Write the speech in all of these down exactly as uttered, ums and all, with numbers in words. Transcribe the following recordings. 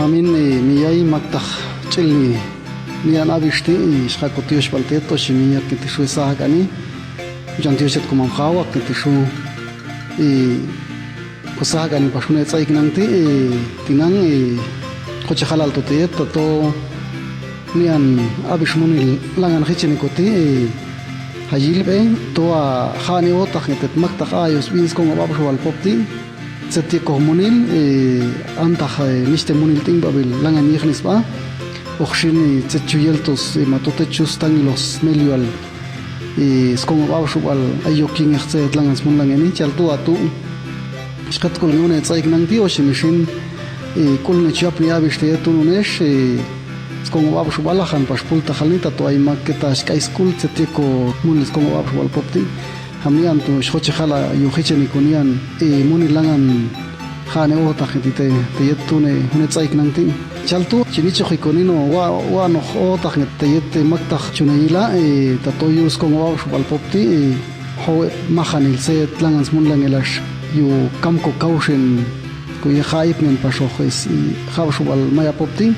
Amin, eh, miyai maktak ch'il ni nian abis ti, eh, saka ko tios bal teto si minyak niti sue sahak ani. Jan tios chat ko mam kawak niti su, eh, ko sahak ani pas une tsaik nang ti, eh, tinang, eh, ko cehalal to teto to nian abis muni langan hichi ni ko ti, eh, hayil be, to a, ha ni otak ngetet maktak ayos bin skong abab sual pop ti. Setiap ko munil, eh, antah, eh, niste munil ting babil langan yeh nis ba. Oksini, eh, cecuyel tus, eh, matote cus tangilos meliual. Eh, skong abab sual ayo king eh, set langan smun langan ni, cal tu atu. Skat kul ngune tsaik nang ti osi misin, eh, kul ne ciap ni abis te tu nunes, eh, skong abab sual lahan pas pul tahal ni tato ai mak kita skai skul setiap ko munil skong abab sual pop ti. Hamian tu, sikoci hala yu hice ni kunian, eh, muni langan ha ne otak ti te, te yet tu ne, hune tsaik nang ti. Cal tu, cini cok iko nino, wa, wa noh otak nge te yet te maktak cuna ila, eh, tato yu skong abab sual pop ti, eh, ho mahan il set langan smun langan las, yu kam ko kausin, ko ye haip ngen pasoh, eh, si, ha sual maya pop ti.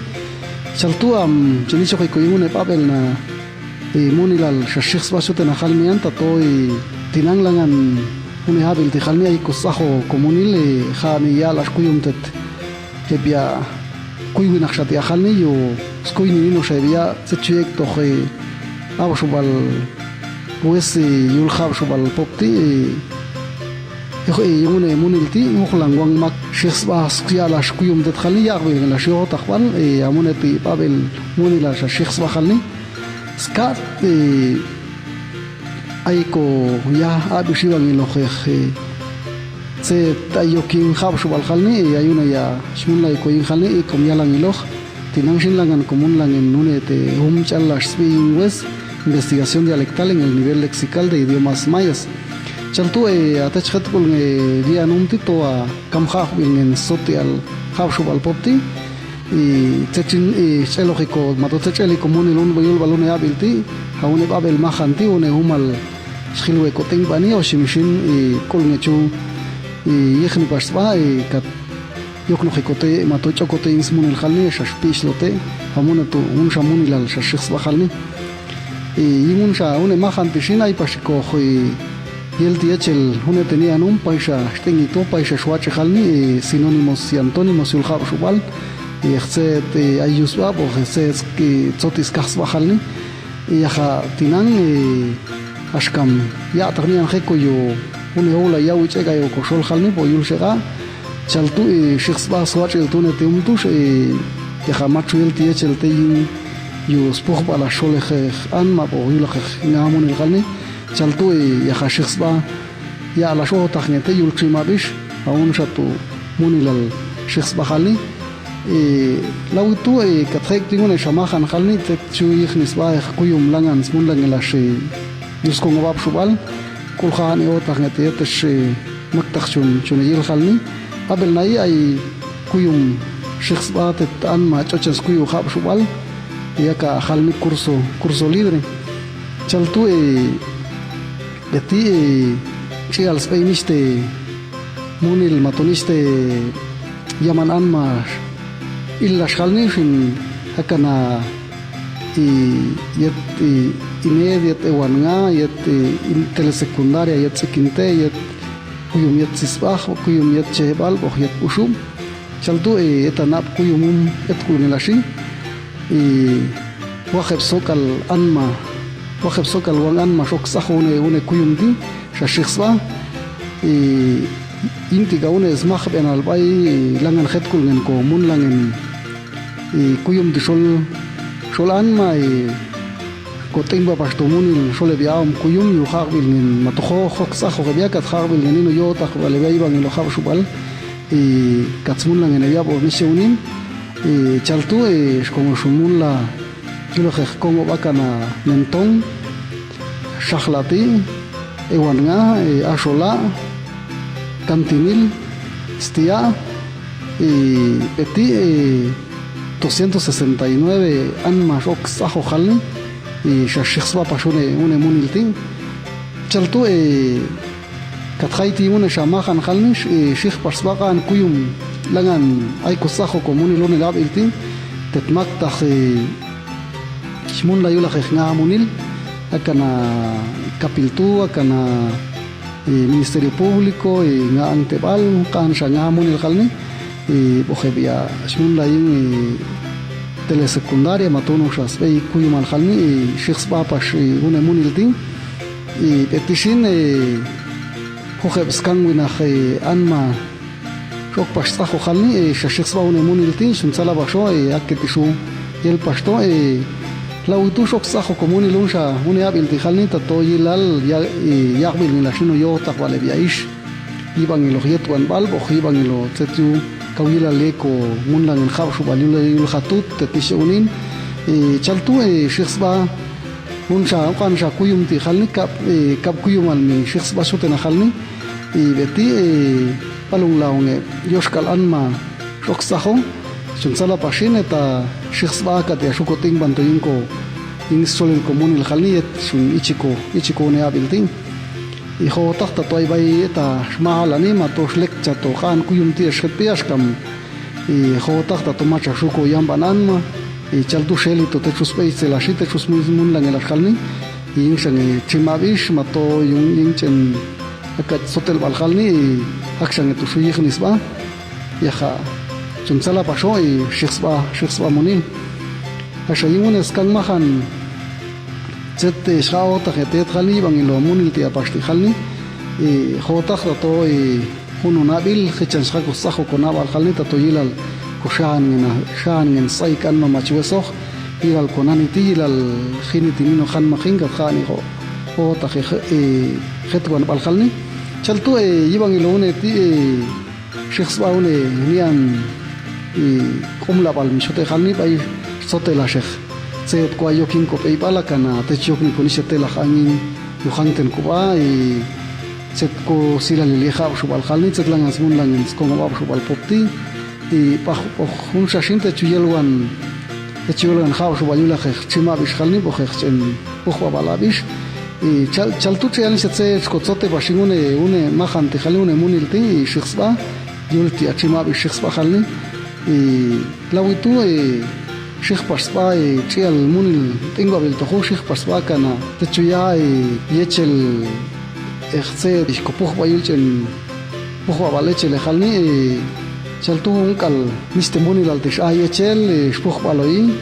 Cal tu am, cini cok iko yu ne pabel na, eh, munil al sasih sba sute nahal mian tato, eh, tinang langan hune habil ti hal ni ai kus aho ko munil, eh, ha ni ya las kuyum tet. He bia kuy winak sati ahal ni yo, skui ni nino sai bia secuek toh, eh, abab sual pues, eh, yul ha sual pop ti, eh, eh, eh, yungune munil ti, nguk lang wang mak sih sba skia las kuyum tet hal ni ya bil las yo tak bal, eh, amune ti pabel munil las sih sba hal ni. Skat, eh, ai ko ya abis iwang ilo he, he. Se ta yo king hab subal hal ni, eh, ayuna ya, simun lai ko ing hal ni, eh, kom ya lang ilo. Tinang sin langan komun langen nune te hum chal las pi ing wes, investigación dialectal en el nivel lexical de idiomas mayas. Chal tu, eh, ata chket pul nge dia num ti to a kam hab bil ngen sotial hab subal pop ti. I, cecin, i, celo hiko, mato cecel hiko muni lun bayul balun ya bil ti, ha une babel mahan ti, une humal, skil we ko ting bani, o si misin, i, kul ngecu, i, yeh ni pas ba, i, kat, yok no hiko te, mato coko te ing semunil hal ni, sas pis lo te, ha mune tu, un sa muni lal, sas sih sba hal ni. I, ingun sa, une mahan ti sin ai pas ko, i, Yel ti yechel, hune teni anum, paisa, shting ito, paisa shuache hal ni, eh, sinónimos y antónimos yul hab subal, eh, hse te ayus bab, o hse, eh, tsotis kah sba hal ni, eh, yaha tinang, eh, ashkam, ya ternian heko yo, hune hola ya wiche kayo ko sol hal ni, po yul sheka, chal tu, eh, shih sba shuache tune te umtus, eh, yaha machu yel ti yechel te yin, yo spuh bala shole he, an ma po yul he, ngamun el hal ni, Chal tu, eh, yaha shih sba, ya la sho tah nge te yul cui mabis, aun satu muni lal shih sba hal ni. Eh, lau itu, eh, kat hek tingun, eh, samahan hal ni, tet cui yih ni sba, eh, kuyum langan, semun langan la shi, yus ko ngabab subal, kul hahan, eh, otah nge te, tes, eh, mak tah cun, cun yil hal ni. Abel nai ai kuyum shih sba, tet an ma cocen kuyu hab subal, ya ka hal ni kurso, kurso libre. Chal tu, eh, Beti, eh, cial sba iniste, munil mato niste, yaman an ma, illa shal ni sin, hakana, i, yet, i, imed, yet ewan nga, yet, i, in-, telesecundaria, yet sekinte, yet kuyum, yet sisbah, kuyum, yet cehebal, boh, yet usum. Chal tu, eh, eta nap kuyum um, et kul nge la shi. I, waheb sokal an ma, waheb sokal wang an ma sok sah une, une kuyum ti, sha shih sba. I, inti ka une smah benal bai, langan het kul ngen ko mun langen. I, kuyum ti sol, sol an ma, i, ko ting ba pas to munil, sol le bia om kuyum yu hak bil ngen, ma to ho, hok sah ho ke bia kat hak bil ngen ino yo tak ba le bia ibang ilo hak subal. I, kat semun langen bia bo misi unin. I, chal tu, i, sekongo sumun la. Kilo heh kongo bakana nentong, shahlati, ewan nga, i, asola, kantinil, stia, i, peti, i, doscientos sesenta y nueve an ma sok sah ho hal ni, i, sha shih sba pas une, une munil ti. Chal tu, i, Kat hai ti mune sha mahan hal ni, eh, shih pas bakan kuyum. Langan ai ku st'ajo ko munil une abil ti, tetmak ta si simun layulaj e nga munil, akana kapil tu, akana, eh, Ministerio Público, eh, nga ang tebal, kan sya nga munil kal ni, eh, bohe bia simun layung, eh, telesecundaria, matunu sya sbei kuyumal kal ni, eh, syiekh sba pas, eh, une munil ti, eh, petisin, eh, Hojeb skang wina he anma. Sok pas st'ajo kal ni, eh, sya syiekh sba une munil ti, sun sala baso, eh, ake ti su yel pas to, eh, lau itu sok st'ajo ko munil un sya, une abil ti kal ni, tato yilal, ya, eh, yak bil ngilas nino yo tak bale bia is. Iba ngilo yet wan bal, boh iba ngilo cetiu kau yilal ye ko mun langan kau su bal yul, yul hatut, tetis unin, eh, cal tu, eh, syiekh sba, Un sya, kan sya kuyum ti kal ni kap, eh, kap kuyum al mi syiekh sba sute na kal ni. Eh, beti, eh, palung laung, eh, yos kal anma. Sok st'ajo. Sun sala pasin, eh, ta syiekh sba kat ya suko ting bantu ingko. Ing solil ko munil kal ni yet sun ichiko, ichiko ne abil ting. Iho tak ta tuai bai, eh, ta smahala ni mato slek cato kan kuyum ti shet pias kam. I hotak ta tomaca suko yambanan ma. I caltu seli to techus pei celasi techus mun, mun lange las kal ni. I ing sange cimabis mato yung ing cen akat sotel bal kal ni. I hak sange tu suyih ni sba. Yaha. Cun sala paso i syiekh sba, syiekh sba munil. Asa ing une skang mahan. Cet, eh, sra otak ya tet kal ni bang ilo munil ti apas ti kal ni. I hotak ta to i Hunu nabil, hichan sako saho ko nabal kal ni tato yilal. Ko syahan ngen, syahan ngen sai kan mamacu wesoh. Yilal ko nani ti yilal hini ti mino kan making ka kani ho. Ho ta he, he, he tuan bal kal ni. Caltu, eh, yibang ilo une ti, eh, syiekh sba une, nian, eh, kum labal mi sote kal ni bai sote la syiekh. Set ko ayo king ko pei bala kana, te ciok ni ko ni sete lah angin. Yuhang ten ko ba, eh, Set ko sila lili hau subal kal ni, set langan semun langan sekong wau subal pop ti. I pah, oh, hun sasin te cuyel wan. Te cuyel wan hau subal yula keh cima bis kal ni, boh keh cen, boh wabal abis. I cal, cal tu cian set se skot sote pasing une, une makan ti kal ni, une munil ti, i syiekh sba. Yul ti acima bis syiekh sba kal ni. I Lau itu, eh, syiekh pas ba, eh, cial munil, tinggal bil toho syiekh pas ba kana. Tecuya, eh, yecel, eh, se, eh, kopoh ba yul cen, poh ba bale cel, eh, kal ni, eh, cal tu ungkal, miste munil altis, ah, yecel, eh, spoh ba loi.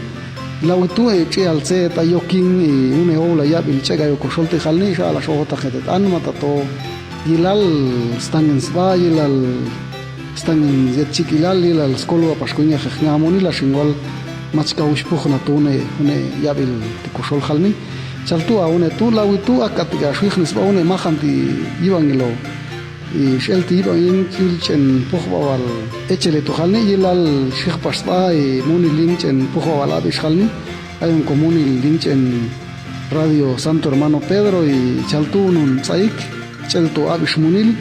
Lau itu, eh, cial se, tayoking, eh, une ola ya bil cek ayo kosol te kal ni, sa ala soho tak hetet an, mata to, yilal, stangen sba, yilal, Stangin zet cik ilal, ilal skolo apas kuinga keh ngamon ila singwal machkau ispuh na tu une, une yabil ti kusol hal ni. Caltu a une tu, lau itu akat tiga suih ni sba une makan ti iwang ilo. I sel ti iwang in cil cen puh bawal. Ecel itu hal ni ilal syih pas ba i muni ling cen puh bawal abis hal ni. Ayong ko muni ling cen Radio Santo Hermano Pedro i caltu nun saik, cel tu abis munil.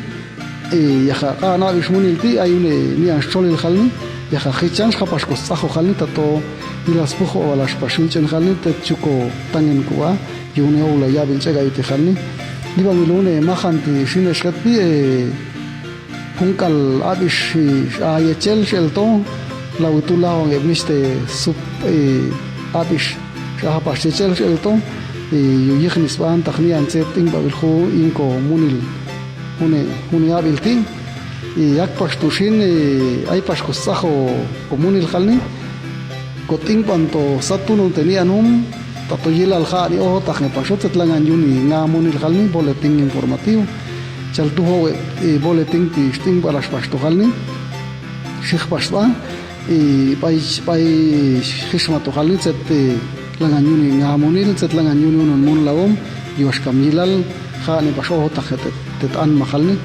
I, yaha, ka na abis munil ti, ayune, nian solil hal ni, yaha, hichan, hapas ko saho hal ni, tato, ilas puho, walas pasul cen hal ni, te cuko tangen kua, yune ola yabil cega yuti hal ni. Di bang ilune, makan ti, sine sket ti, eh, hungkal abis, i, a, yecel, sel to, lau itu lawang, eh, miste, sup, eh, abis, hapas yecel, sel to, eh, yuyih nisban, tak nian, seting, babil hu, ingko, munil. Hune, hune abil ti, i, yak pas tusin, i, ai pas ko saho, ko munil hal ni, ko tingpan to satu nun teni anum, tato yilal ha ni, oh, tak ne pasot, set langan yuni, nga munil hal ni, boleting informatiu, cal tuho we, i, boleting ti, sting balas pas to hal ni, sih pas ba, I, pai, pai, hisma tu hal ni, set, i, langan yuni nga munil, set langan yuni unun mun lawom, yuas kam yilal, ha ni pas oho tak, tet, tet an mahal ni.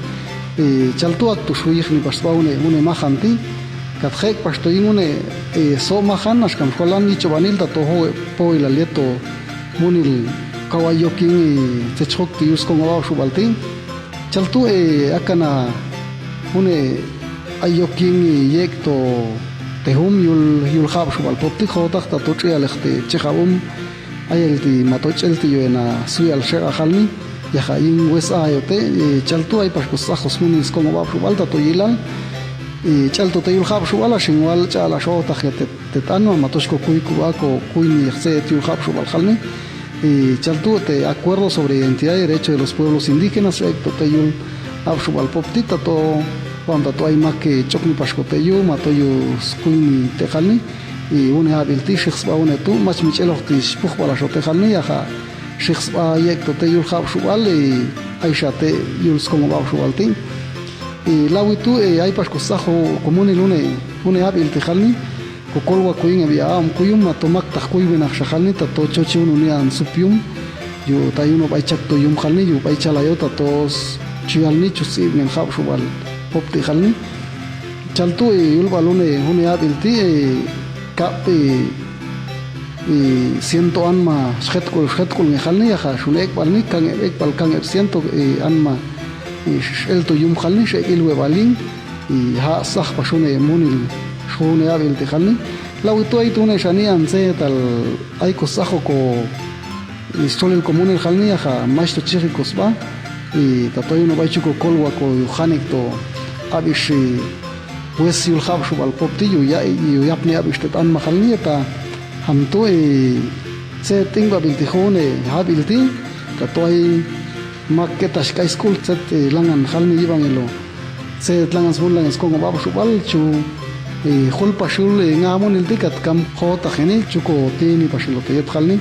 I, cal tuak tu suih ni pas bau ni, mune makan ti, kat hek pas tu ingune, i, so makan, as kam sualan, i, coba nil, tato ho, po ilal yeto, munil, kawai yoking, i, cecok ti yus ko ngawau subal ti. Cal tu, e, akana, une, ayo king, e, yek to, tehum yul, yul hab subal pop ti hotak ta tu ci alek te, ci habum, ayel ti mato cel ti yo ena, sui al syek akal ni, ya ka ing wes ayo te, e, cal tu ai pas kus ahos muni sko ngobab subal ta tu yilal, I ch'al tu te yul ha'bshu'bal a, xingwal ch'al a xo'otak ke te, te t'an ma, ma to xkokui kuba ko kuini yahse te yul ha'bshu'bal hal ni. I ch'al tu te Acuerdo sobre Identidad y Derecho de los Pueblos Indígenas, ek to te yul ha'bshu'bal pop ti, ta to, wan ta to ai mak ke ch'ok ni pas ko te yu, ma to yu skuini te hal ni. I une ha'bil ti, xihsba une tu, mach mich'eloh ti xpuhbal a xo te hal ni, ya ha, xihsba yek to te yul ha'bshu'bal, i ai sha te yul skongob ha'bshu'bal ti. I lawi tu, i ai pas ko saho ko muni lune, une ha'bil ti hal ni, ko kolwa ko ing a bia a om kuyum ma to mak tah kuy wina sha hal ni, ta to chochi unu ni an sup yum, yu ta yu no bai chak to yum hal ni, yu bai chalayo ta to s-, chuyal ni chus i ngen ha'bshu'bal pop ti hal ni. Ch'al tu, i yul bal une, une ha'bil ti, i kap, i i siento anma, shet kul, shet kul nge hal ni, ya ha, shun ek bal ni, kang ek bal, kang ek siento, i anma, i sh-, el tu yum hal ni, sh-, ek il we baling, i ha sah pa shune munil, shune ha'bil ti hal ni. Lawi tu ai tu ne sha ni an se tal ai ko saho ko, i solil ko munil hal ni, ya ha, mach to chiri ko sba, i ta to yu no bai chu ko kolwa ko yu hanik to, abis i wes yul ha'bshu'bal pop ti yu ya, yu yap ni abis te t'an ma hal ni ya ta. Ham tu, i, se ting babil ti hune, ha'bil ti, ta to ai mak ke tas kai skul set, i, langan hal ni yibang ilo. Set langan smun langan skong ha'bshu'bal chu, i, hul pasyul, i, ngamun il ti kat kam hota hini chu ko tini pasyul te yet hal ni.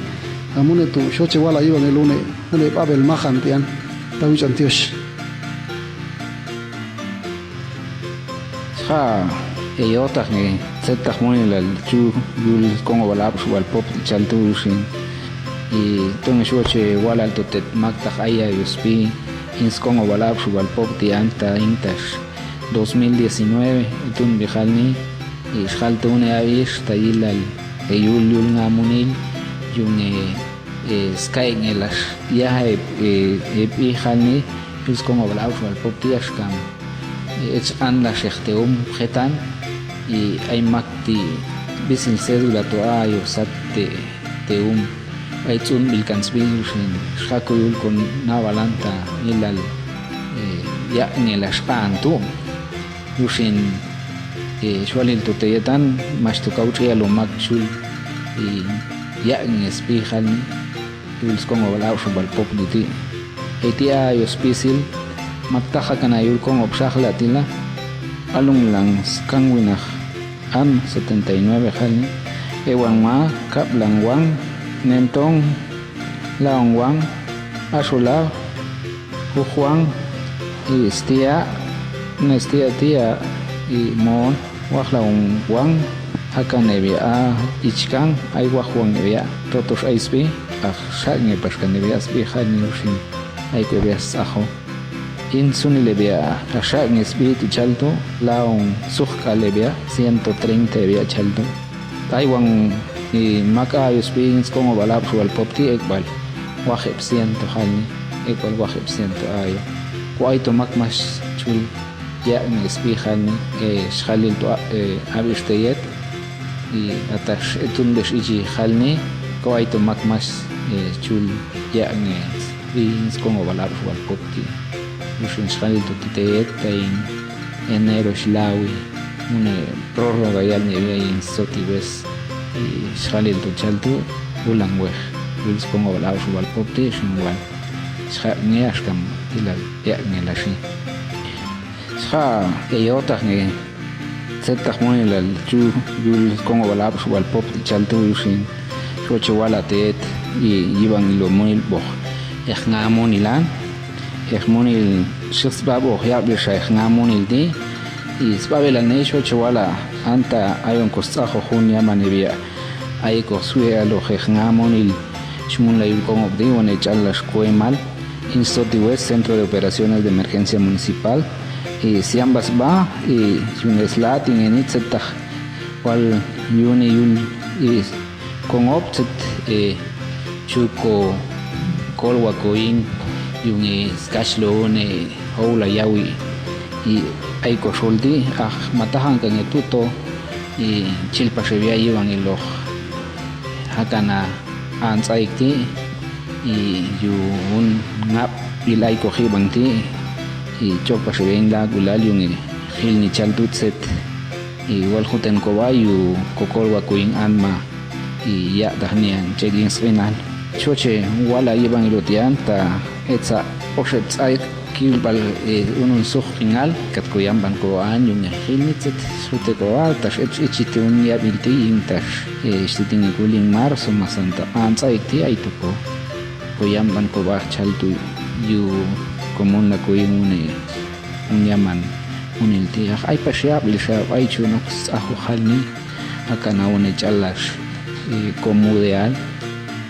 Hamune tu, shoche wala yibang ilo ne, une babel mahan tian. Tawi ch'an tios. Sha, e, yotak nge, setak muni lal chu, yul skongo bal ha'bshu'bal pop ti chal tu shin. I, tong shuwa che walal to tet mak tak aya yuspi, in skongo bal ha'bshu'bal pop ti anta intash dos mil diecinueve, itun bihal ni, i, shal tu ne abish, ta yilal, e, yul, yul ngamunil, yung, e, e, skaik nge lash, ya, e, e, e, bihal ni, yul skongo bal ha'bshu'bal pop ti ashkam. I, ech an la sheh te um hetan, i, ai mak ti bisil sedu la to a yo sat te, te um, ai tsun bilkan sbil shin, shako yul kon na balanta, ilal, i, ya nge la shkan tu, yushin, i, shwalil to te yetan, mas to kau chia lo mak shul, i, ya nge spi hal ni. Yul skongo bal ha'bshu'bal pop di ti. E ti a yo spisil, mak taha kana yul kongo bshahla ti la. Alung lang skang winah an setenta y nueve hal ni. Ewang ma, kap lang wang, nentong, laong wang, asula, huhwang, i, stia, ne stia tia, i, mon. Wah laung wang, akan ebia a ichkang, ai wah wang ebia, totos ai spi, ah, sha nge pas kan ebia spi, ha ni usin, ai ko ebia saho. In suni lebia, ah, sha nge spi ti chal tu, laung suh kal ebia, ciento treinta ebia chal tu. Tai wang i mak a yo spi, in skongo bal ha'bshu'bal pop ti ekbal, wah ep ciento hal ni, ekbal wah ep ciento ayo. Ko ai to mak mas chul. Ya nge spi hal ni, e, shkhalil tu a, e, abis te yet, i, atas etun bes iji hal ni, ko ai to mak mas, e, chul ya nge spi skongo bal ha'bshu'bal pop ti. Usun shkhalil tu te yet, tain enero shlawi, mune prorroga yal ni ya in soti bes, i, shkhalil tu chal tu, ulang weh, ul skongo bal ha'bshu'bal pop ti, shungwal. Shka nge ashkam, ilal, ya nge lashi. Sha, e yotak nge, setak muni lal chu, yul skongo bal ha'bshu'bal pop ti chal tu yusin. Sho che wala te et, i, yibang ilo muni boh. Eh nga muni lan, eh muni shis baboh ya bisa eh nga muni ti. I, sba bela ne sho che wala, anta ayon kos tsaho hun yaman ebia. Ai kos sue alo eh nga muni, shmun la yul kongo ti wane chal la shkue mal. Insto ti wes Centro de Operaciones de Emergencia Municipal, i, siambas ba, i, yunes la tingeni tsetah wal yuni yul, i, kongop tset, i, chuko kol wakoin, yunge skach lo ne hou la yawi, i, ai ko soldi, ah, matahang kange tuto, i, chil pasebia iwang iloh. Hakana, An tsaik ti, i, yu un ngap ilai kohi bang ti, i, chok pasebeng la gulal yungi, Hil ni caldu set i wal huten ko wayu kokol wa kuing an ma i yak dah nian ceging srinan. Choche wala i bang ilo tian ta etsa oshet tsai kil bal e unun suh ringal kat ko yam ban ko an yung hil ni set sute ko wal tas et ichi tun ya bil ti ing tas e siting i kuling mar sumasan ta an tsai ti ai tu ko. Ko yam ban ko bah caldu yu komun la kuing une. Unyaman unil tiak ai pasiap li siap ai cunok sahu hal ni akan awan e calas i komu deal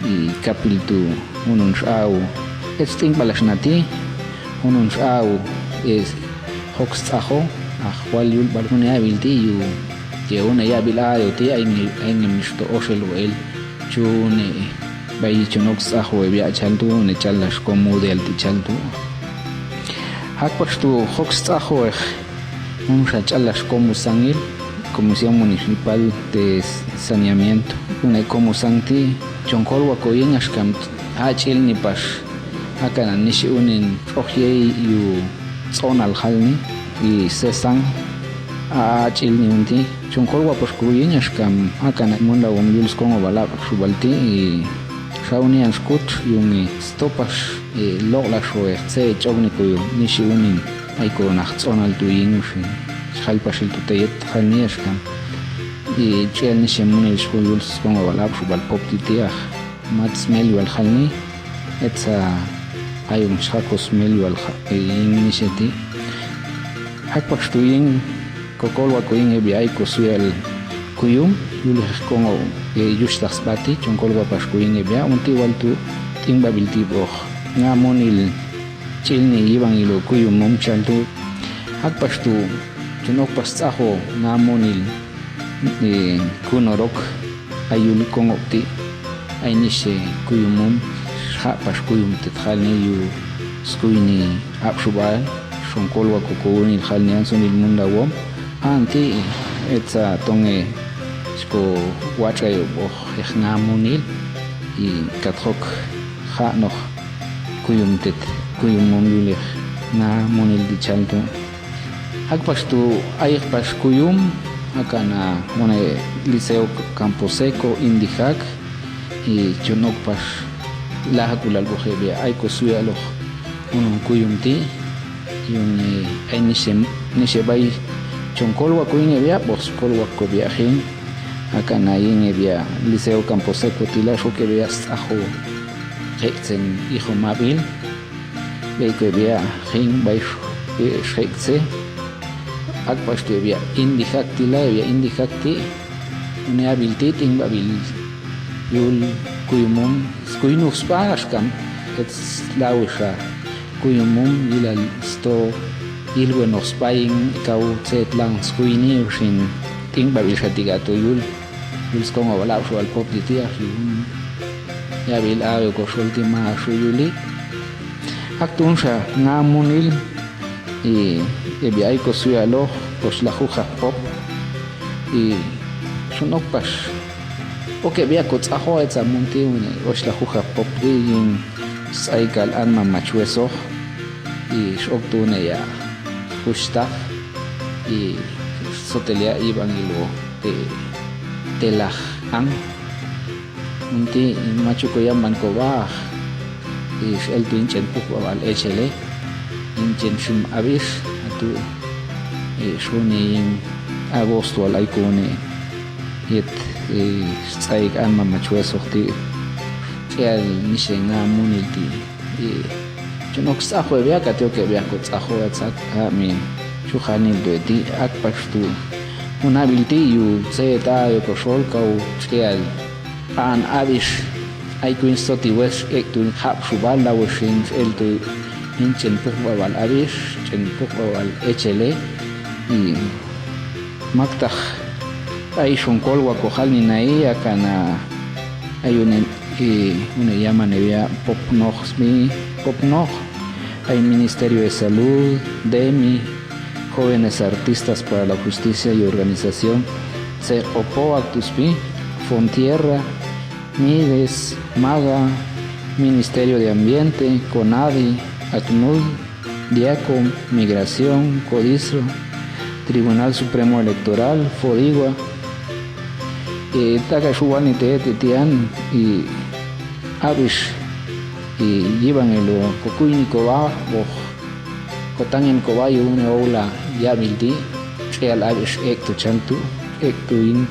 i kapil tu unun sau e sting balas nati unun sau e hok saho ah wal yul bal une abil ti yu ke une ya bil ayo ti ai ngi ai ngi misto osel wel cune. Bai cunok saho e biak caldu ne calas komu deal ti caldu. Hak pas tu hok saho e unsa calas komu sangil Comisión Municipal de Saneamiento une komu sang ti congkol wa koying askam hacil ni pas akanan nisi unin oh yei yu tsonal hal ni i sesang acil ni unti congkol wa pas koying askam akanan mun la wong yul skongo balap subal ti i saunian skut yungi stopas i lok la soe se cog ni koyo nisi unin ai ko nah tsonal tu ying usin. Hal pasil tu teyet hal ni askam i ciel ni semunil skongo balap subal pop titiah. Mat smel yual hal ni et sa ayung sako smel yual hal ni seti. Hak pas tu ying kokol wa kuing e biai ko suyal kuyum yulih kongo e yus tas bati congkol wa pas kuing e bia unti wal tu ting babil tiboh ngamonil cil ni ibang ilo kuyum mum cal tu. Hak pas tu cunok pas taho ngamonil kunorok ayul kongok ti ai ni se kuyumum hak pas kuyum tet hal ni yu skui ni hak subal songkol wa kuku ni hal ni ansun ilmun dawom anti etsa tonge sko waca yo boh eh ngamunil i katrok hak noh kuyum tet kuyumum yuleh ngamunil di caldo. Hak pas tu air pas kuyum akana mone Liceo Campo Seco indihak i cunok pas lahak ulal buhe bia ai ko suya loh unung kuyum ti yung i ai nise nise bai congkol wa kuing e bia bos kol wa ko bia hing akana ing e bia Liceo Campo Seco tila soke bia saho kek sen iho mabil. Bei kue bia hing bai shek se. Ak pas tu bia indihak ti lai bia indihak ti. Une abil ti ting babil yul kuyumum kuyunuf spas kam et lau sa kuyumum ilal sto ilwe noh spaing kau set lang skui ni usin ting babil sa tiga tu yul yul skongo wala usual pop di tiak yul. Ya bil awe ko sulti masu yuli. Ak tun sa ngamun il i ebi ai ko suya loh ko selaku hak pop i sunok pas. Oke bia ko caho ai camun ti uni ko selaku hak pop di ing sai kal an mama cue soh i sok tu ne ya. Hustah i sotelia i bang ilo te telah ang. Unti macu ko yam ban ko bah i sel tu incen puh bawal ecele incen sim abis atu i suni agos tual ai kuni it i sai kan mama cue soh ti cial ni se ngamun iti i cunok saho bia katio ke bia ko saho sak kami cuhani do ti ak pas tu. Munabil ti yu se ta yo ko sol kau cial. An abis ai kuin soti wes ek tu hap subal da wes in el tu incen puh bawal abis cen puh bawal ecele i maktah ai songkol wa kohal ni nai akana ayunen i une yaman e wia pop noh smi pop noh ai Ministerio de Salud, demi, Jóvenes Artistas para la Justicia y organización se opo waktu spi Fontierra, Mides, Maga, Ministerio de Ambiente, Conadi, Acnud, Diacom, Migración, Codiso, Tribunal Supremo Electoral, FODIGUA, i taka' suwani te titian, i abis, i yibang elo kokui ni kowa, boh, kotangin kowa yu ne ola, yabil di, trial abis ek tu cantu, ek tu in,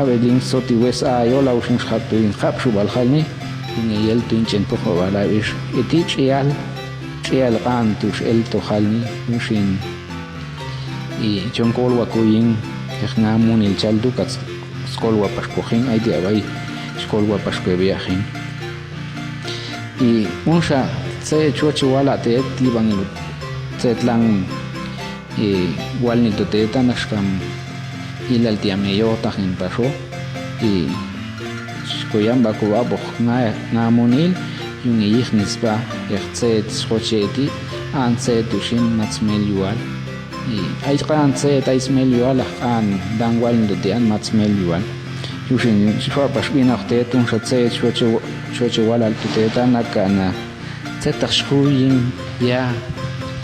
abis din soti wes a yola usin satu in kap subal hal ni, ini yel tu in cengkoh kowa abis, iti trial, trial kan tu sel to hal ni, usin. I congkol wa kuing, eh, nga munil caldu kat s-, skol wa pas kuhing, ai dia bai, skol wa pas kue biahin. I unsa, se cuaca wala te, ti bang ilu. Se tlang, i wal ni tu te tanas kam ilal tiam e yo tahin paso. I Koyam bako aboh nga, nga munil, yung iyih nisba, eh, tse, tskoche ti, an tse tusin mat smel yual. I, ai kan tse, tai smel yual, ah, an, dang wal ndo ti an mat smel yual. Yusin, sifar pas binak te, tun sa tse, cuaca, cuaca walal tu te, tanak ka na. Tsetak shuyin ya,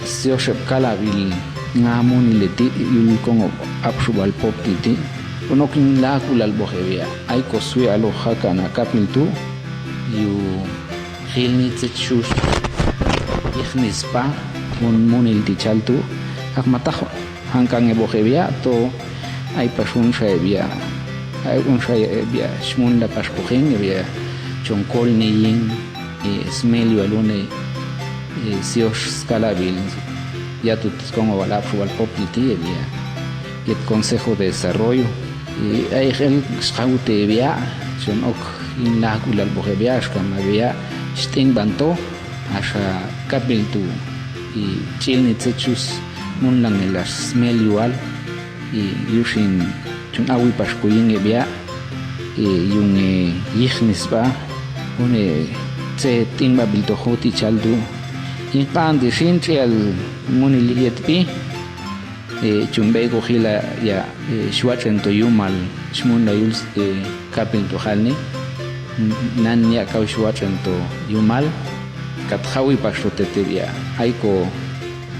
siosep kalabil nga munil iti, yul kongo ap subal pop iti. Unok yin laku lal bohe bia. Ai ko sui alo haka na kapil tu. Yu hil ni tsetsus. Ih nispa mun munil ti cal tu. Ak matah hangkang e bohe bia to. Ai pas unsai bia. Ai unsai bia. Shmun da pas kuhing bia. Congkol ni yin. I, smel yual une, i, sios skalabil, ya tu, kongo wal ap subal pop iti, ya, ya. Yet Consejo de Desarrollo. I, ai, el, skau te bia, son ok, in laku lal bohe bia, skama bia, sting banto, asa kapil tu, i, cil ni tsetsus, mun lang elas smel yual, I, yusin, cun awi pas kuying e bia. I, yung e yih nisba. Une, tse ting babil toho ti cal tu. Ing kan ti sin cial muni liet pi. I, cun bei ko hila ya, i, suat ento yumal. Shmun da yul, i, kapil tu hal ni. Nan ya kau suat ento yumal. Kat hawi pas tu tete bia. Ai ko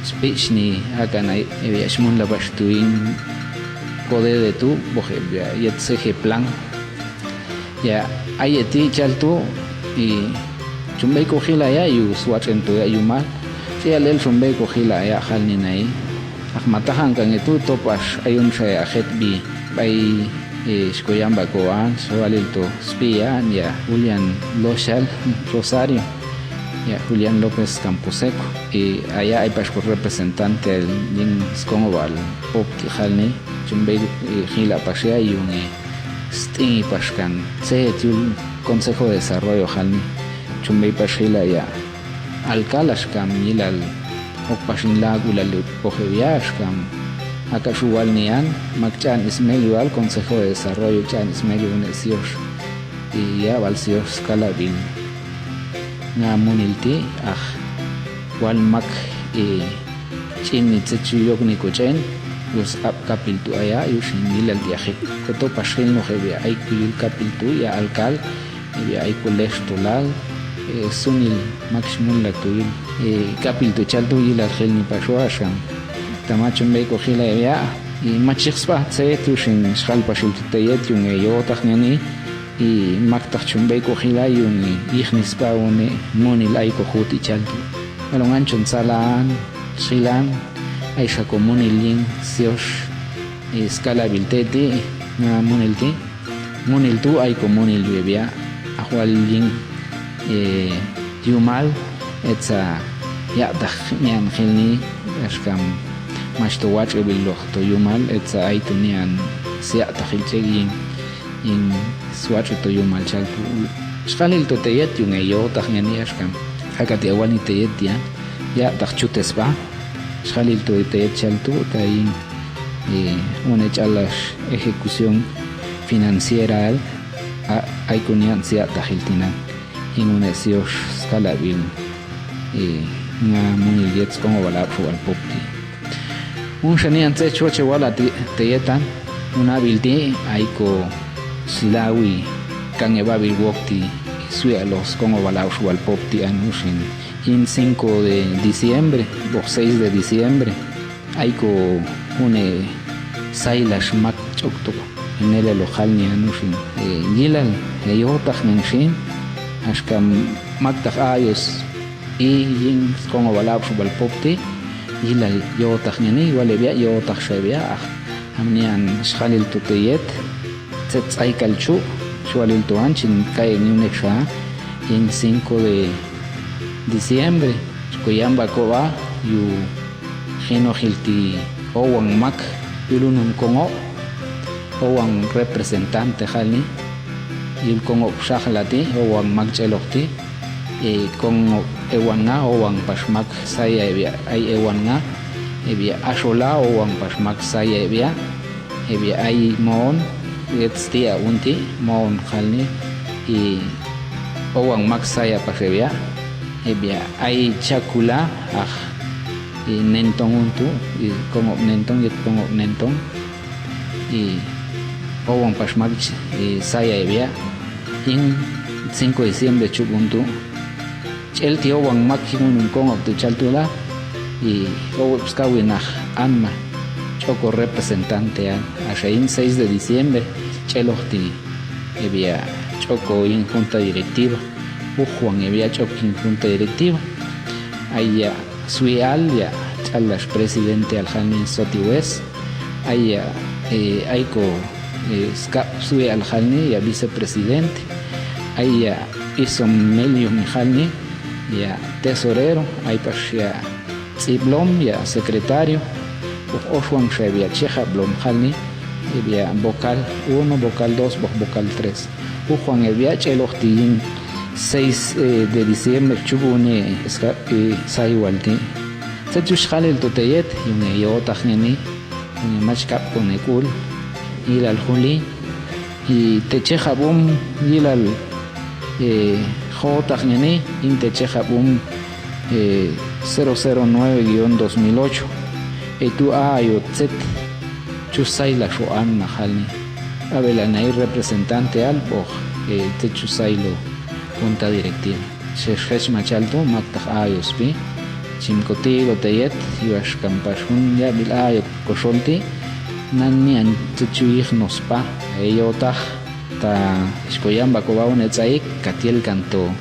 speech ni akan ai, e, bia shmun la pas tu in kode de tu, bohe bia, yet sehe plang. Ya, ai eti cal tu, i, cun bei ko hila ya, yu suat en tu ya, yu mal. Cia lel cun bei ko hila ya, hal ni nai. Ak matahan kang itu, to pas ayun saya het bi. Bai, e, sikoyang bakoan, sawalil to, spia, ya, Julian Loshal, Rosario, ya, Julian López Camposeco, i, aya ai pas ko representante ling skongo wal pop ti hal ni, cun bei, i, hila pas ya, yung, i, sting i pas kan, se, cul, Consejo de Desarrollo hal ni, cun bei pas hila ya, Alkalas kam yilal, ok pasin lagu lalu pohe wias kam. Aka suwal nian, mak caan Ismail yual Consejo de Desarrollo caan Ismail yune sios. Iya wal sios kalabil. Nga munil ti, ah, wal mak, e, cin ni cecuyok ni kucen, yus ap kapil tu aya, yus yilal di akhir. Koto pasin no he bia ai kuyul kapil tu, ya alkal, Ibi ai kules tulal, e, sunil maksimun la tuyul, e, kapil tu cal tu yilal hil ni pasuasan. Tama cun bei ko hila ya, i, macik spa tse tu sin sal pasil tu teyet yung e yo tak ngeni, i, mak tak cun bei ko hila yung i, ih ni spa une, munil ai ko huti cal tu. Alongan cun salan, silan, ai sa ko munil ling, sios, i, skala bil teti, nga munil ti. Munil tu ai ko munil bia-bia, ahwal ling, e, yumal, etsa, ya dah nian hil ni, eskam, mas to wat e bilo to yumal, etsa ai tu nian, siak dah hil cek ling, ing swat tu yumal cal tu. Sekali tu teyet yung e yo dah ngeni eskam. Agak di awal ni teyet dia, ya dah cutes ba. Sekali tu teyet cal tu, ta ing, e, une calas ejecución financiera, a, ai ko nian siak dahil tinan. Ing une sios skala bil, e, nga munil yet skongo wala fu al pop ti. Un sanian se cuaca wala ti, teyetan, una bil ti, ai ko silawi, kange babil wok ti, suya los skongo wala fu al pop ti anu sin. In cinco de diciembre, o seis de diciembre, ai ko une sai la smak ch'oktok. Nele lo khalni anu shin. E, yilal, e, yotak ngen shin. Ashka maktak ayos. I yin skongo balap su balpopti. Yilal yotak ngeni, wale bia yotak sai bia. Ah, amnian shalil tu teyet. Tset sai kalchu, shalil tu anchin kai ni unek sa. Yin cinco de diciembre. Sku yamba ko ba, yu Hino hilti owang mak yulunun kongo, owang representante halni, yul kongo psah lati, owang mak chelok ti, e, kongo ewan nga, owang pas mak saya bia, ai ewan nga, e bia asola, owang pas mak saya bia, e bia ai mon, yet stia unti, mon halni, i owang mak saya pas e bia, e bia ai cakula, ah, i nentong untu, i kongok nentong, i kongok nentong, i owang pas mak, i saya e bia, ing cinco diciembre chup untu, chel ti owang mak hingunun kongok tu chal tu la, i owok skawin ah anma, choko representante an, asa ing seis de diciembre, cheloh ti, e bia, choko ing junta directiva, Uhuang ya bia chok king junta directiva. Aya Suial ya chalas presidente al halni Soti West. Aya, eh, aiko, eh, Skap Suial halni ya vicepresidente. Aya Isom Melium halni ya tesorero. Ai pas ya Tsi Blom ya sekretario, boh Oswang Shai bia Cheja Blom halni, e bia bokal uno, bokal dos, boh bokal tres. Uhuang e bia cheloh ti ing seis, eh, de diciembre chubu ne eska, eh, sai wal ti. Tse chus halil tu teyet, yung e yotak ngeni, yung e machkap kone kul, ilal huli, I te Cheja Blom yilal, eh, hotak ngeni, ing te Cheja Blom, eh, cero cero nueve guion dos mil ocho. E tu a ayo tset chusai la shoan mahal ni. Abela nai representante al boh, eh, tset chusai lo junta directiva. Sesfes machal tu maktak ayos pi, chimkoti lo teyet, iwas kampas hun ya bil ayo kosol ti, nan ni an tset chuyih nos pa, e yotah, ta iskoyam bako bau ne tsaik, katiel kanto,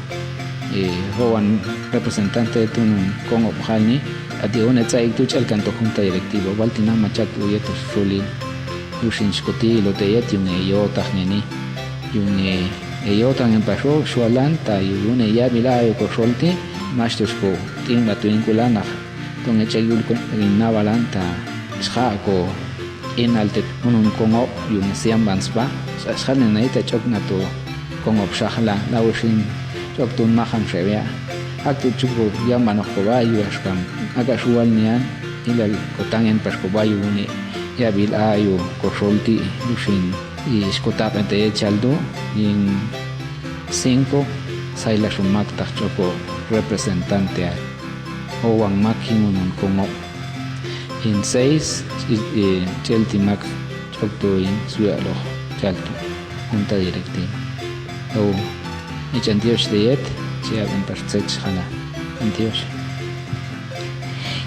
e, howan representante tu nun kongok hal ni, ati one tsaik tu chal kanto junta directiva, bal ti nan machak tu ye tu suli, yusin iskoti lo teyet yung e yotah ngeni. Yung e, e yotah ngen paso, sualan, ta yulun e ya bila ayo kosol ti, mas tus ko, ting batu ingkulan ah, tong e cayul ko, rin nawalan ta, sha ko, inal tet, unun kongok, yung e siam ban spa, sa, sha ne nai ta chok na tu, kongok sahla, lausin, chok tun mahan sewea. Ak tu chuko, yam manok ko bayu askam, agak sual nian, ilal ko tangen pas ko bayu ni, ya bila ayo kosol ti, yusin. I iskotap ente chal tu, ing singko, sai la sumak tah choko representante ai. Owang mak hingunun kongok. Ing seis, i, i, chel ti mak chok tu ing suya loh chal tu. Junta directiva. O, i chan Dios de yet, siap en pas cek sakala. Chan Dios.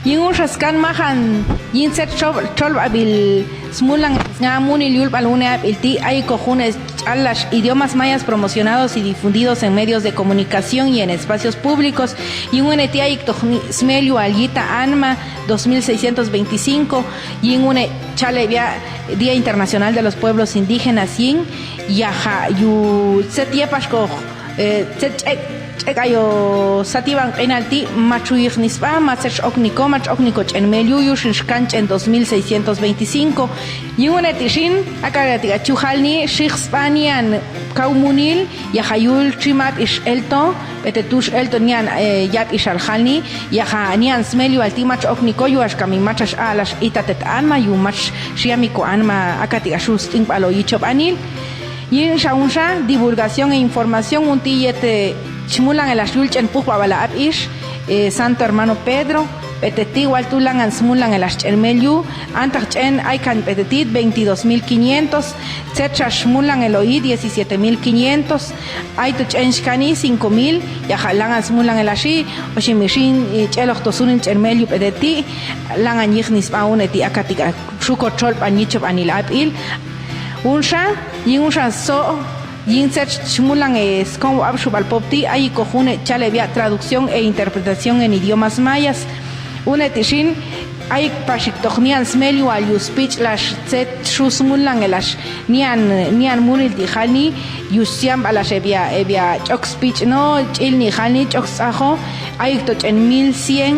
Yin un saskan mahan, yin set chol, chol babil smulang nga munil yul balune abil ti, ay kohune chalash idiomas mayas promocionados y difundidos en medios de comunicación y en espacios públicos, yin une ti ay toh ni, smel yu al yita anma dos mil seiscientos veinticinco, yin une chale bia Día Internacional de los Pueblos Indígenas, yin, yaha yu set yepash koh, eh, tse ch'ek, ch'ek ayo satiban q'inal ti, machuyij nisba, mach'ek okniko, mach'ek okniko ch'en mel yu, yu shin shkan ch'en dos mil seiscientos veinticinco. Yin une ti shin, aka ti ka chuhal ni, shih sba nian kau munil, yaha yul chi map ish elto, bete tush elto nian, eh, yap ish al hal ni, yaha nian smel yu al ti mach'ek okniko, yu ash kami mach'ash alash ita tet anma, yu mach shiamiko anma, aka ti ka shus ting balo yichob anil. Yin sha unsha, divulgación e información, un ti yet, eh, shmulang el ash yul ch'en puh babala ab ish, eh, Santo Hermano Pedro, P'eteti' wal tu langan smulang elax ch'en melyu, antaq ch'en ay kan p'eteti' veintidós mil quinientos, tzet xax smulang elo'i diecisiete mil quinientos, ay tu ch'en xkani cinco mil, yaqha' langan smulang elaxi, oxi mixin, i ch'eloq to sunil ch'en melyu p'eteti', langan yijnis b'a uneti' aka ti k'a xu kotxol b'an yichon b'anil ab'il. Unxa, yin unxa so', yin tzet smulang e skon wab'xub'al pop ti', ayik ko june' chale' bia' traducción e interpretación en idiomas mayas. Uneti' xin, ayik pax iktoq nian smelyu wal yu spich lax tzet xu smulang elax nian, nian munil ti' jalni, yu siamb'alax e bia', e bia' ch'ok spich no, ch'ilni jalni, ch'ok stz'ajo, ayik to ch'en mil cien,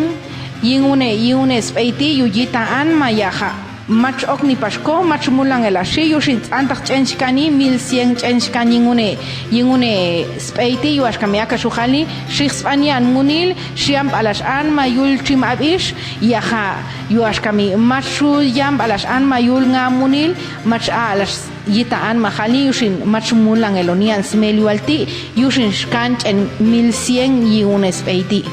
yin une', yin une' sb'eyti' yu yita' an ma yaqha'. Mach ok ni pax ko, mach mulan elaxi, yu xin tz'antaq ch'en xkani, mil cien ch'en xkan yin une', yin une' sb'eyti', yu axka mi aka xu jalni, xij sb'a nian munil, xiamb'alax an ma yul txim ab'ix, yaqha', yu axka mi mach xu yamb'alax an ma yul nga munil, mach a'alax yita' an ma jalni, yu xin mach mulan elo nian smelyu wal ti', yu xin xkan ch'en mil cien yin une' sb'eyti'.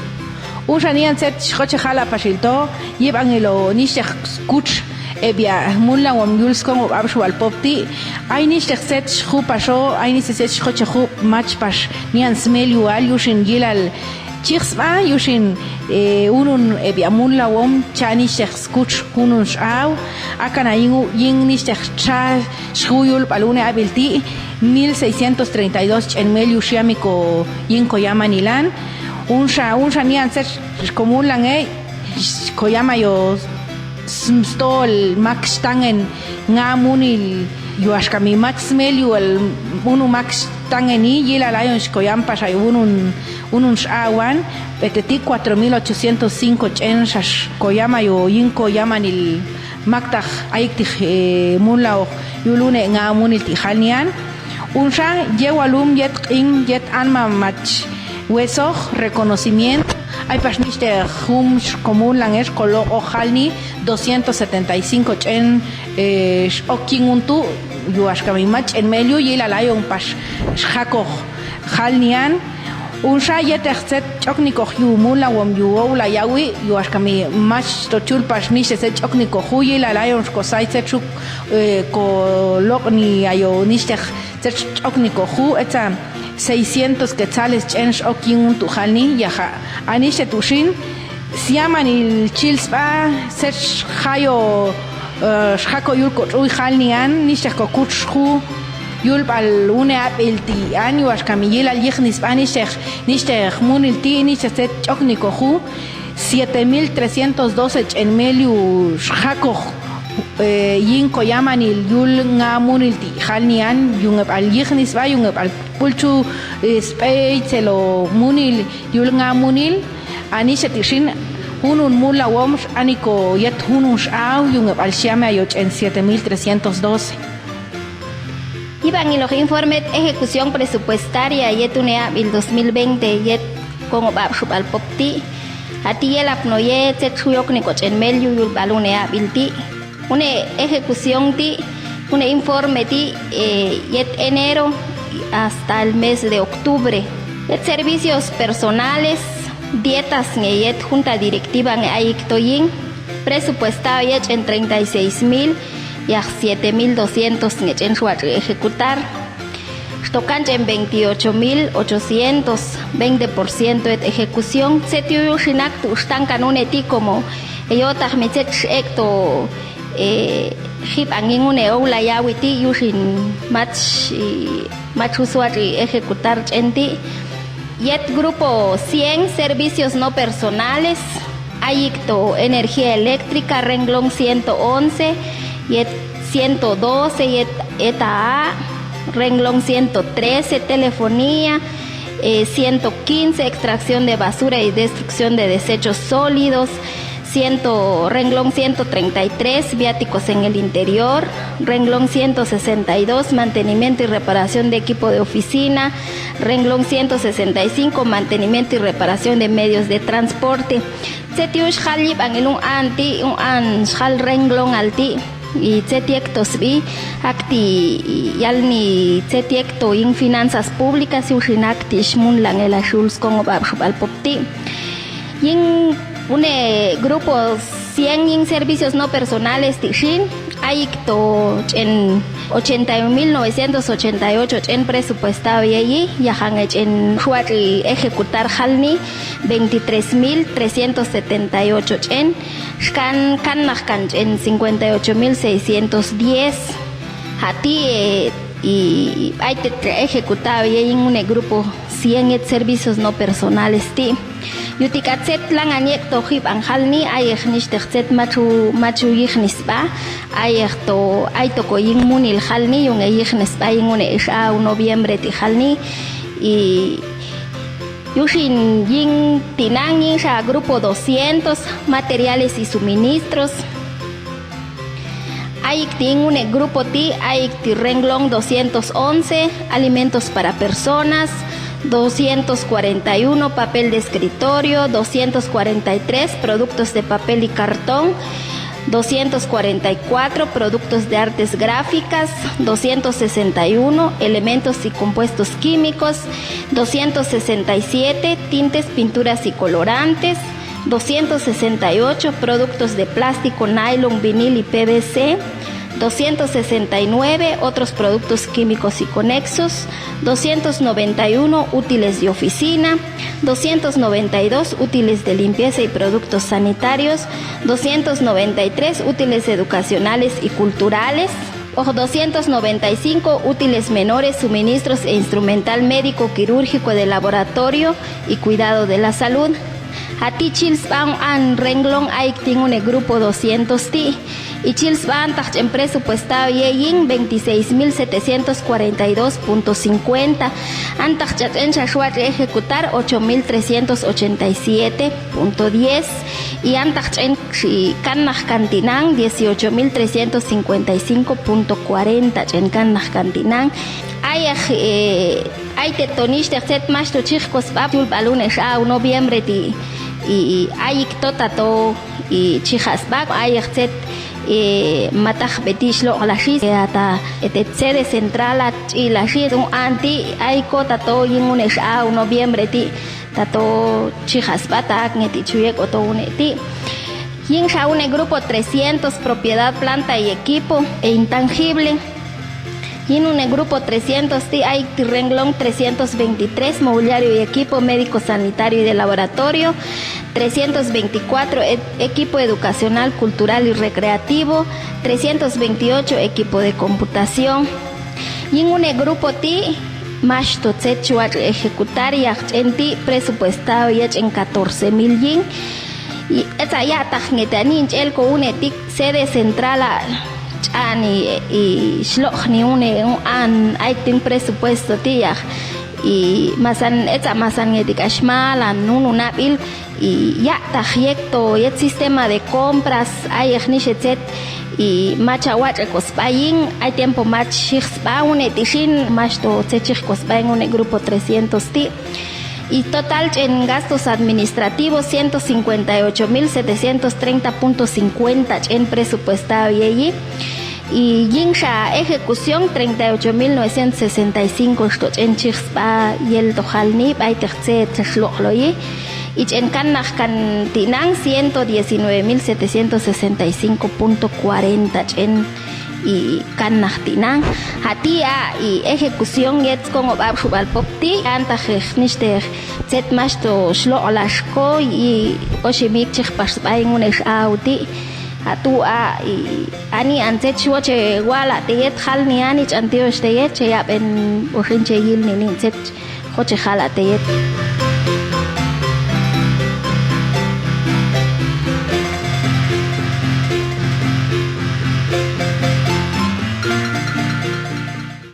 Unxa nian tzet xjoche jala' pax ilto, yib'an ilo nixtej skutx, e bia' mulnawom yul skon wab'ab'xub'al pop ti', ay nixtej tzet xju paxo, ay nixtej tzet xjoche jub' mach pax nian smelyu wal, yu xin yilal chij sb'a, yu xin, e, unun, e bia' mulnawom cha' nixtej skutx unun x'aw, akana yin, yin nixtej cha' xju yul b'al une' ab'il ti', mil seiscientos treinta y dos ch'en melyu xiami ko yin koyaman ilan, unxa, unxa nian tzet xkomulan e, koyama yo s-, stojol mak xtangen nga munil, yu axka mi mach smelyu wal unu mak xtangen i, yilal ayon xkoyam pax ayo unun, unun x'awan, p'eteti' cuatro mil ochocientos cinco ch'en xax koyama yo yin koyamanil maktaj ayik tij, e, mulnaoj yul une' nga munil ti' jal nian. Unxa, yewalum yet q'in yet anma mach wesoj reconocimiento, ay pax nixtej jum xkomulan e xkoloq'oj jalni doscientos setenta y cinco ch'en, e, x'ok yin un tu', yu axka mi mach ch'en melyu yilal ayon pax xjakoj jal nian. Unxa yetej tzet ch'oknikoj yu mulnawom yu ow la yawi', yu axka mi mach to chul pax nixtej tzet ch'oknikoj ju yilal ayon xkosay tzet xu, e, koloq'ni ayo nixtej tzet ch'oknikoj ju, etza seiscientos quetzales ch'en x'ok yin un tu' jal ni, yaqha'. A nixtej tu' xin, siamanil chil sb'a tzet xjayo, e, xjako yul koch'uy jal nian, nixtej kokutx ju yul b'al une' ab'il ti' an, yu axka mi yilal yijni sb'a nixtej, nixtej munil ti', nixtej tzet ch'oknikoj ju, siete mil trescientos doce ch'en melyu xjakoj, e, yin koyamanil yul nga munil ti' jal nian, yungeb'al yijni sb'a, yungeb'al pulchu, e, sb'ey tzelo munil yul nga munil, a nixtej ti' xin, junun mulnawom x'ani ko yet junun x'aw, yungeb'al xiami ayo ch'en siete mil trescientos doce. Yib'an iloj informe ejecución presupuestaria yet une' ab'il dos mil veinte yet kongob'ab'xub'al pop ti', a ti' yelapno ye tzet xuyokni ko ch'en melyu yul b'al une' ab'il ti'. Une' ejecución ti', une' informe ti', e, yet enero hasta el mes de octubre. Yet servicios personales, dietas nge yet junta directiva nge ayik to yin, presupuestado ye ch'en treinta y seis mil, yaj siete mil doscientos nge ch'en xwatx'i ejecutar. Xtokan ch'en veintiocho mil ochocientos, veinte por ciento yet ejecución. Tzet yuyu xinak tu' xtankan une' ti' como, e, yotaj mi tzet x'ek' to, e, jib'an yin une' ow la yawi' ti' yu xin mach, i, mach xu swatx'i ejecutar ch'en ti'. Yet grupo cien, servicios no personales, ayik to energía eléctrica, renglón ciento once, yet ciento doce, yet eta a, renglón ciento trece, telefonía, e, ciento quince, extracción de basura y destrucción de desechos sólidos, ciento, renglón ciento treinta y tres, viáticos en el interior, renglón ciento sesenta y dos, mantenimiento y reparación de equipo de oficina, renglón ciento sesenta y cinco, mantenimiento y reparación de medios de transporte. Tzet yuyu xjal yib'an ilun an ti', un an xjal renglón al ti'. I tzet yek to sb'i, akti' yalni tzet yek to yin finanzas públicas, yu xinak ti' xmunlan elax yul skongob'ab'xub'al pop ti'. Yin Une grupo cien yin servicios no personales ti' xin, ayik to ch'en ochenta y un mil novecientos ochenta y ocho ch'en presupuestado yeyi, yajan e ch'en xuatl ejecutar jalni veintitrés mil trescientos setenta y ocho ch'en, xkan kannaj kan ch'en cincuenta y ocho mil seiscientos diez. Ja' ti', eh, i, i b'ay te' ejecutado yeyi yin une grupo cien yet servicios no personales ti'. Yuti k'atzet langan yek to jib'an jalni, ayek nix te' tzet machu, machu yijni sb'a, ayek to, ay toko yin munil jalni, yu'un e yijni sb'a yin une ix a noviembre ti' jalni, i, yuxin yin tinan yin xa grupo doscientos, materiales y suministros. Ayik ti' yin une grupo ti', ayik ti' renglón doscientos once, alimentos para personas, doscientos cuarenta y uno, papel de escritorio, doscientos cuarenta y tres, productos de papel y cartón, doscientos cuarenta y cuatro, productos de artes gráficas, doscientos sesenta y uno, elementos y compuestos químicos, doscientos sesenta y siete, tintes, pinturas y colorantes, doscientos sesenta y ocho, productos de plástico, nylon, vinil y P V C, doscientos sesenta y nueve, otros productos químicos y conexos, doscientos noventa y uno, útiles de oficina, doscientos noventa y dos, útiles de limpieza y productos sanitarios, doscientos noventa y tres, útiles educacionales y culturales, o doscientos noventa y cinco, útiles menores, suministros e instrumental médico, quirúrgico, de laboratorio y cuidado de la salud. Ja' ti' chil sb'a un an renglón ayik ti' yin une grupo doscientos ti'. I chil sb'a antaj ch'en presupuestado ye yin veintiséis mil setecientos cuarenta y dos punto cincuenta. Antaj ch'en xa xuatl ejecutar ocho mil trescientos ochenta y siete punto diez. I antaj ch'en xi kannaj kan tinan dieciocho mil trescientos cincuenta y cinco punto cuarenta ch'en kannaj kan tinan. Ayek, eh, ay te' to nix te' tzet max to chijko sb'a yulb'al une ix a noviembre ti', i, i, ayik to ta to, i, chija' sb'a, ayek tzet, eh, mataj b'eti' xloq'la' xi, eh, ata, eh, te' sede central a ch'ila' xi, un an ti', ay ko ta to yin une ix a noviembre ti', ta to chija' sb'a ta aknge ti' chuyek'o to une ti'. Yin xa une grupo trescientos, propiedad, planta y equipo, e intangible. Yin une grupo trescientos ti' ayik ti' renglón trescientos veintitrés, mobiliario y equipo médico, sanitario y de laboratorio, trescientos veinticuatro, e-, equipo educacional, cultural y recreativo, trescientos veintiocho, equipo de computación. Yin une grupo ti', max to tzet xuatl ejecutar, yaj ch'en ti' presupuestado ye ch'en catorce mil yin. I etza ya'taj nge ti' ani ch'el ko une ti' sede central a ch'a'ni, i xloq'ni une un an ay ti' presupuesto ti' yaj, i masan etza masan nge ti' k'ax malan nunu nab'il. I ya'taj yet to yet sistema de compras, ayek nix e tzet, i macha wach'eko sb'a yin, ay tiempo mach xij sb'a une ti' xin, mach to tzet xijko sb'a yin une grupo trescientos ti'. I total ch'en gastos administrativos ciento cincuenta y ocho mil setecientos treinta punto cincuenta ch'en presupuestado yeyi. I yin xa ejecución treinta y ocho mil novecientos sesenta y cinco xto ch'en xij sb'a yel to jalni b'ay te' tzet xloq'lo' yi. I ch'en kannaj kan ti'nan ciento diecinueve mil setecientos sesenta y cinco punto cuarenta ch'en i kannaj ti'nan. Ja' ti' a i ejecución yet skon ob'abxub'al pop ti' antaj nix te' tzet max to xloq'la' xko i oximik chijpax sb'a yin une ix a ti'. Ja' tu' a i ani an tzet xwoche wala' te' yet jalni ani ch'an tiox te' yet che yab'en b'oxin che yilni nin tzet joche jala' te' yet.